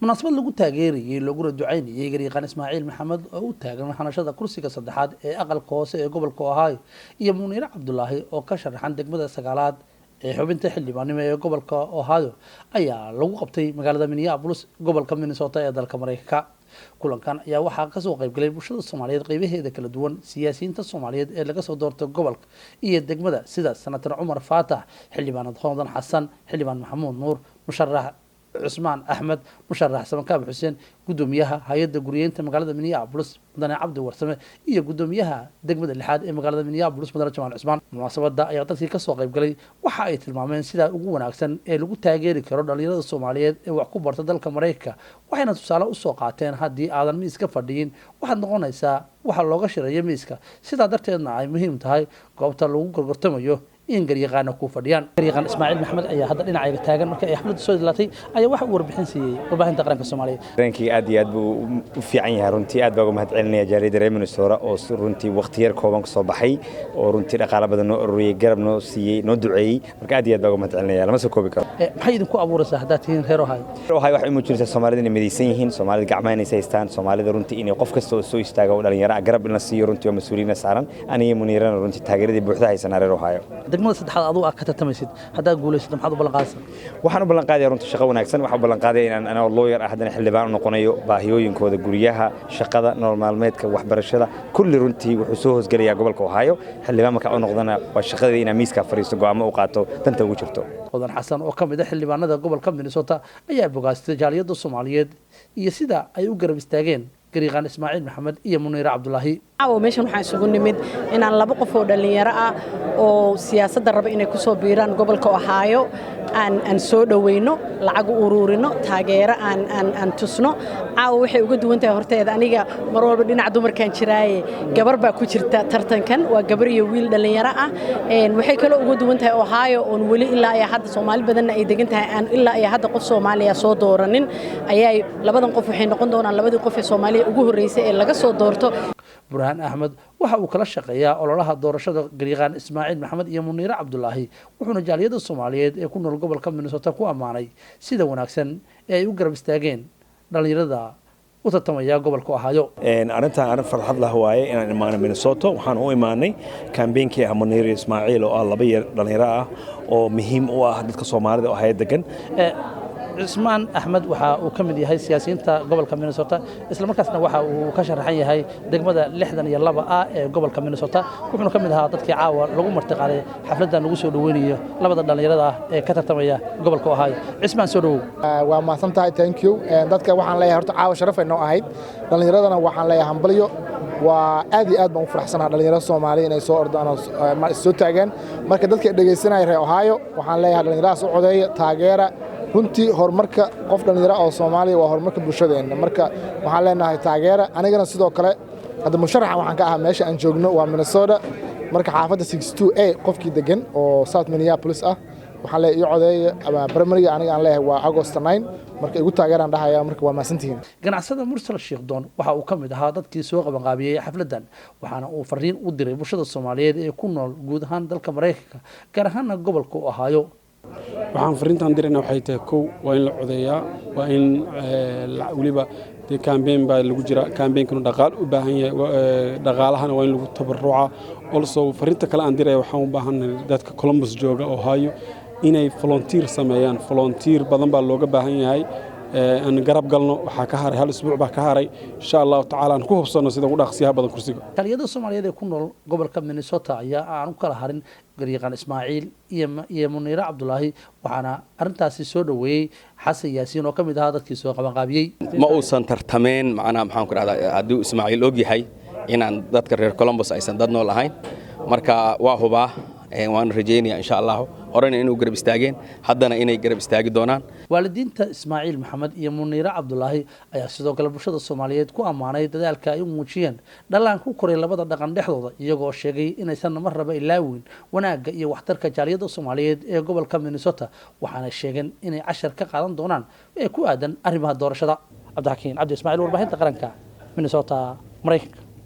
Munaasabad lagu taageerayey looguna ducaynayey garyaqaan Ismaaciil Maxamed oo u taagan hanashada kursiga saddexaad ee aqalka hoose ee gobolka Ohio iyo Muniire Cabdulaahi oo ka sharaxan degmada sagaalaad ee xubinta xildhibaannimo ee gobolka Ohio ayaa lagu qabtay magaalada Minneapolis, gobolka Minnesota ee dalka Mareykanka. Kulankan ayaa waxaa kasoo qaybgalay bulshada Soomaaliyeed qeybaheeda kala duwan, siyaasiyiinta Soomaaliyeed ee laga soo doortay gobolka iyo degmada, sida Senator Cumar Faatax, Xildhibaanad Hodan Xasan, Xildhibaan Maxamuud Nuur, Musharax Cusmaan Axmed, Musharax Samankaab Xuseen, gudoomiyaha hay-adda guriyeynta magaalada Minneapolis, Mudane Cabdi Warsame, iyo gudoomiyaha degmada lixaad ee magaalada Minneapolis, Mudane Jamaal Cusmaan. Munaasabada ayaa dadkii kasoo qaybgalay waxa ay tilmaameen sidaa ugu wanaagsan ee lagu taageeri karo dhalinyarada Soomaaliyeed ee wax ku barta dalka Maraykanka, waxayna tusaale usoo qaateen haddii aadan miiska fadhiyin waxaad noqonaysaa waxa looga shirayo miiska, sidaa darteedna ay muhiim tahay goobta lagu gorgortamayo in garyaqaana ku fadhiyaan. Garyaqaan Ismaaciil Maxamed ayaa hadda dhinacayga taagan. Markii ay xafladda soo idlaatay ayaa waxa uu warbixin siiyey warbaahinta qaranka Soomaaliyeed. Dareenkii aad iyo aad buu u fiican yahay. Runtii aad baa uga mahad celinaya jaaliyadda reer Minnesota oo runtii waqti yar kooban kusoo baxay oo runtii dhaqaale badan noo ururiyey, garab noo siiyey, noo duceeyey. Marka aad iyo aad baa uga mahad celinaya, lama soo koobi karo. Maxay idinku abuuraysaa haddaad tihiin reer Ohio? Ohio waxay u muujinaysaa Soomaalida inay midaysan yihiin, Soomaalida gacmaha inay haystaan, Soomaalida runtii inay qof kasta oo soo istaaga oo dhalinyaro ah garab in la siiyo. Runtii waa mas-uuliyiinna saaran. Aniga Muniirana runtii taageeradii buuxda haysanaa reer Ohio. Degmada saddexaad aduu aad ka tartamaysid, haddaad guulaysato, maxaad u ballan qaadaysaa? Waxaan u ballan qaadaya runtii shaqo wanaagsan. Waxaan u ballan qaadaya inaan anoo lawyer ah haddana xildhibaan u noqonayo baahiyooyinkooda guryaha, shaqada, nolol maalmeedka, waxbarashada, kulli runtii wuxuu soo hoosgelayaa gobolka Ohio. Xildhibaan markaa u noqdana waa shaqadii inaan miiskaa fadhiisto, go'aamo u qaato danta ugu jirto. Hodan Xasan oo ka mid a xildhibaanada gobolka Minnesota ayaa bogaastay jaaliyadda Soomaaliyeed iyo sida ay u garab istaageen garyaqaan Ismaaciil Maxamed iyo Muniire Cabdulaahi. Caawa meeshan waxaan isugu nimid inaan laba qof oo dhallinyaro ah oo siyaasadda raba inay ku soo biiraan gobolka Ohio aan soo dhoweyno, lacag u uruurino, taageero aan tusno. Caawa waxay uga duwan tahay horteeda, aniga mar walba dhinaca dumarkaan jiraaye, gabar baa ku jirta tartankan, waa gabar iyo wiil dhallinyaro ah. Waxay kaloo uga duwan tahay Ohio oon weli ilaa iyo hadda Soomaali badanna ay degan tahay, aan ilaa iyo hadda qof Soomaaliya soo dooranin, ayay labadan qof waxay noqon doonaan labadii qof ee Soomaaliya ugu horreysay ee laga soo doorto. Burhaan Axmed waxa uu kala shaqeeyaa ololaha doorashada garyaqaan Ismaaciil Maxamed iyo Muniire Cabdulaahi, wuxuuna jaaliyadda Soomaaliyeed ee ku nool gobolka Minnesota ku ammaanay sida wanaagsan ee ay u garab istaageen dhallinyarada u tartamaya gobolka Ohio. Arrintan arrin farxad lah waaye inaan imaanay Minnesota. Waxaan u imaanay campaignkii ah Muniir Ismaaciil oo ah laba yar dhalinyaro ah oo muhiim u ah dadka Soomaalida oo Ohio degan. Cismaan Axmed waxa uu ka mid yahay siyaasiyiinta gobolka Minnesota, islamarkaasna waxa uu ka sharaxan yahay degmada 62 A ee gobolka Minnesota, wuxuuna ka mid ahaa dadkii caawa lagu martiqaaday xafladdan lagu soo dhoweynayo labada dhallinyarada ah ee ka tartamaya gobolka Ohio. Cismaan, soo dhowow. Waa mahadsan tahay, thank you. Dadka waxaan leeyahay horta caawa sharaf ay noo ahayd. Dhallinyaradana waxaan leeyahay hambalyo. Waa aad iyo aad baan u faraxsanaha dhalinyarada Soomaaliya inay soo ordaan oo soo taagaan. Marka dadka dhegaysanaya reer Ohio waxaan leeyahay dhallinyaradaas u codeeya, taageera. Runtii horumarka qof dhallinyaro oo Soomaaliya waa horumarka bulshadeenna. Marka waxaan leenahay taageera. Anigana sidoo kale hadda musharaxa waxaan ka ahaa meesha aan joogno waa Minnesota. Marka xaafadda 62 A qofkii degan oo South Minneapolis ah waxaan leeyahay ii codeeya, ama primaryga aniga aan leeyahay waa August 9. Marka igu taageeraan dhahaya. Marka waa mahadsantihiin. Ganacsada Mursal Sheekdoon waxa uu ka mid ahaa dadkii soo qabanqaabiyey xafladdan, waxaana uu fariin u diray bulshada Soomaaliyeed ee ku nool guud ahaan dalka Maraykanka, gaar ahaana gobolka Ohio. Waxaan fariintan dirayna waxay tahay, kow, waa in la codeeyaa, waa in weliba dee campaign baa lagu jira, campaignkanu dhaqaal u baahan yahay, dhaqaalahana waa in lagu tabaruca. Also fariinta kale aan diraya, waxaan u baahannahay dadka Columbus jooga, Ohio, inay volunteer sameeyaan. Volunteer badan baa looga baahan yahay. Aan garab galno. Waxaa ka haray hal isbuuc baa ka haray. Insha Allahu tacaala aan ku hubsanno sida ugu dhaqsiyaha badan kursiga. Jaaliyadda Soomaaliyeed ee ku nool gobolka Minnesota ayaa aan u kala harin garyaqaan Ismaaciil iyo Muniire Cabdulaahi, waxaana arrintaasi soo dhoweeyey Xasan Yaasiin oo ka mid ahaa dadkii soo qabanqaabiyey. Ma uusan tartameen, macnaha maxaan ku dhahdaa, hadduu Ismaaciil og yahay inaan dadka reer Columbus aysan dad nool ahayn. Marka waa hubaa, waan rajaynaya insha Allahu horena inuu garab istaageen, haddana inay garab istaagi doonaan. Waalidiinta Ismaaciil Maxamed iyo Muniire Cabdulaahi ayaa sidoo kale bulshada Soomaaliyeed ku ammaanay dadaalka ay u muujiyeen dhallaan ku koray labada dhaqan dhexdooda, iyagoo sheegay inaysan mar raba ilaawin wanaagga iyo waxtarka jaaliyadda Soomaaliyeed ee gobolka Minnesota, waxaana sheegeen inay cashar ka qaadan doonaan ee ku aadan arrimaha doorashada. Cabdixakiin Cabdi Ismaaciil, warbaahinta qaranka, Minnesota, Maraykanka.